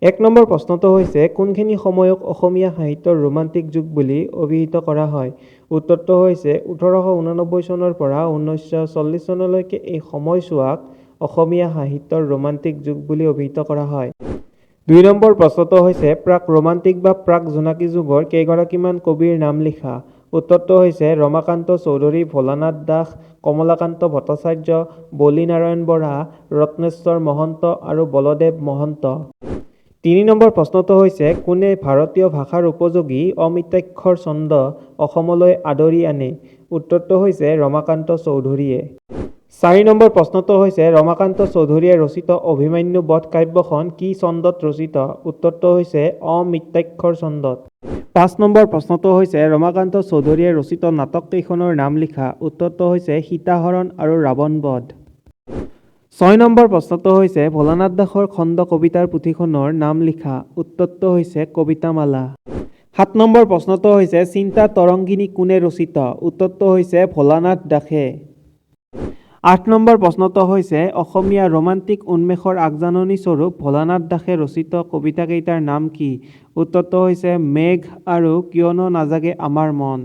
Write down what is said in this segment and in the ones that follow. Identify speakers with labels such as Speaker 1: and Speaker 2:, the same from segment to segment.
Speaker 1: এক নম্বৰ প্ৰশ্নটো হৈছে, কোনখিনি সময়ক অসমীয়া সাহিত্যৰ ৰোমাণ্টিক যুগ বুলি অভিহিত কৰা হয়? উত্তৰটো হৈছে 1889 চনৰ পৰা 1940 চনলৈকে এই সময়ছোৱাক অসমীয়া সাহিত্যৰ ৰোমাণ্টিক যুগ বুলি অভিহিত কৰা হয়। দুই নম্বৰ প্ৰশ্নটো হৈছে, প্ৰাক ৰোমাণ্টিক বা প্ৰাক জোনাকী যুগৰ কেইগৰাকীমান কবিৰ নাম লিখা। উত্তৰটো হৈছে ৰমাকান্ত চৌধুৰী, ভোলানাথ দাস, কমলাকান্ত ভট্টাচাৰ্য, বলিনাৰায়ণ বৰা, ৰত্নেশ্বৰ মহন্ত আৰু বলদেৱ মহন্ত। তিনি নম্বৰ প্ৰশ্নটো হৈছে, কোনে ভাৰতীয় ভাষাৰ উপযোগী অমিত্যাক্ষৰ ছন্দ অসমলৈ আদৰি আনে? উত্তৰটো হৈছে ৰমাকান্ত চৌধুৰীয়ে। চাৰি নম্বৰ প্ৰশ্নটো হৈছে, ৰমাকান্ত চৌধুৰীয়ে ৰচিত অভিমন্যু বধ কাব্যখন কি ছন্দত ৰচিত? উত্তৰটো হৈছে অমিত্যাক্ষৰ ছন্দত। পাঁচ নম্বৰ প্ৰশ্নটো হৈছে, ৰমাকান্ত চৌধুৰীয়ে ৰচিত নাটক কেইখনৰ নাম লিখা। উত্তৰটো হৈছে সীতাহৰণ আৰু ৰাৱণ বধ। ছয় নম্বৰ প্ৰশ্নটো হৈছে, ভোলানাথ দাসৰ খণ্ড কবিতাৰ পুথিখনৰ নাম লিখা। উত্তৰটো হৈছে কবিতামালা। সাত নম্বৰ প্ৰশ্নটো হৈছে, চিন্তা তৰংগিনী কোনে ৰচিত? উত্তৰটো হৈছে ভোলানাথ দাসে। আঠ নম্বৰ প্ৰশ্নটো হৈছে, অসমীয়া ৰোমাণ্টিক উন্মেষৰ আগজাননী স্বৰূপ ভোলানাথ দাসে ৰচিত কবিতাকেইটাৰ নাম কি? উত্তৰটো হৈছে মেঘ আৰু কিয়নো নাজাগে আমাৰ মন।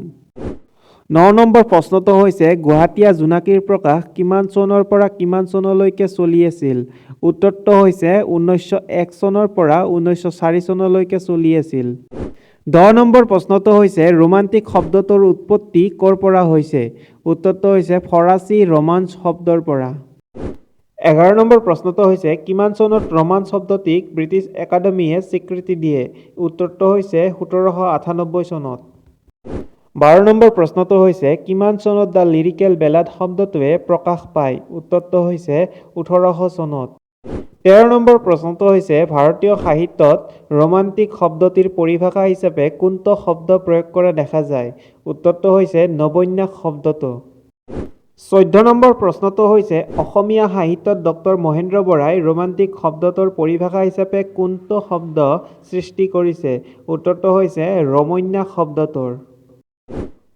Speaker 1: ন নম্বৰ প্ৰশ্নটো হৈছে, গুৱাহাটীয়া জোনাকীৰ প্ৰকাশ কিমান চনৰ পৰা কিমান চনলৈকে চলি আছিল? উত্তৰটো হৈছে 1901 চনৰ পৰা 1904 চনলৈকে চলি আছিল। 10 নম্বৰ প্ৰশ্নটো হৈছে, ৰোমাণ্টিক শব্দটোৰ উৎপত্তি ক'ৰ পৰা হৈছে? উত্তৰটো হৈছে ফৰাচী ৰোমাঞ্চ শব্দৰ পৰা। 11 নম্বৰ প্ৰশ্নটো হৈছে, কিমান চনত ৰোমাঞ্চ শব্দটিক ব্ৰিটিছ একাডেমীয়ে স্বীকৃতি দিয়ে? উত্তৰটো হৈছে 1798 চনত। 12 নম্বৰ প্ৰশ্নটো হৈছে, কিমান চনত the lyrical ballad শব্দটোৱে প্ৰকাশ পায়? উত্তৰটো হৈছে 1800 চনত। 13 নম্বৰ প্ৰশ্নটো হৈছে, ভাৰতীয় সাহিত্যত ৰোমাণ্টিক শব্দটিৰ পৰিভাষা হিচাপে কোনটো শব্দ প্ৰয়োগ কৰা দেখা যায়? উত্তৰটো হৈছে নৱন্যাস শব্দটো। 14 নম্বৰ প্ৰশ্নটো হৈছে, অসমীয়া সাহিত্যত ডক্টৰ মহেন্দ্ৰ বৰাই ৰোমাণ্টিক শব্দটোৰ পৰিভাষা হিচাপে কোনটো শব্দ সৃষ্টি কৰিছে? উত্তৰটো হৈছে ৰমন্যাস শব্দটোৰ।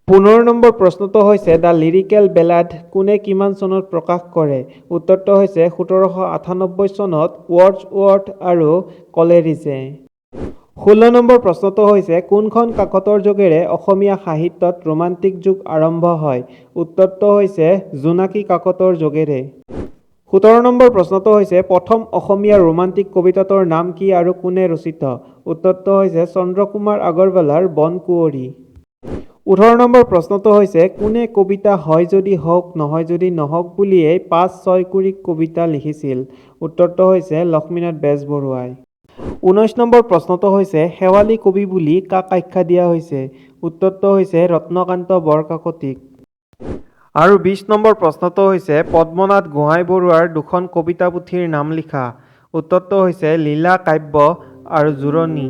Speaker 1: 15 নম্বৰ প্ৰশ্নটো হৈছে, the lyrical ballad কোনে কিমান চনত প্ৰকাশ কৰে? উত্তৰটো হৈছে 1798 চনত ৱৰ্ডছৱৰ্থ আৰু কলেৰিজে। 16 নম্বৰ প্ৰশ্নটো হৈছে, কোনখন কাকতৰ যোগেৰে অসমীয়া সাহিত্যত ৰোমাণ্টিক যুগ আৰম্ভ হয়? উত্তৰটো হৈছে জোনাকী কাকতৰ যোগেৰে। 17 নম্বৰ প্ৰশ্নটো হৈছে, প্ৰথম অসমীয়া ৰোমাণ্টিক কবিতাটোৰ নাম কি আৰু কোনে ৰচিত? উত্তৰটো হৈছে চন্দ্ৰকুমাৰ আগৰৱালাৰ বনকুঁৱৰী। 18 নম্বৰ প্ৰশ্নটো হৈছে, কোনে কবিতা হয় যদি হওক, নহয় যদি নহওক বুলিয়েই পাঁচ ছয় কুৰি কবিতা লিখিছিল? উত্তৰটো হৈছে লক্ষ্মীনাথ বেজবৰুৱাই। 19 নম্বৰ প্ৰশ্নটো হৈছে, শেৱালি কবি বুলি কাক আখ্যা দিয়া হৈছে? উত্তৰটো হৈছে ৰত্নকান্ত বৰকাকতীক। আৰু 20 নম্বৰ প্ৰশ্নটো হৈছে, পদ্মনাথ গোহাঁই বৰুৱাৰ দুখন কবিতা পুথিৰ নাম লিখা। উত্তৰটো হৈছে লীলা কাব্য আৰু জোৰণি।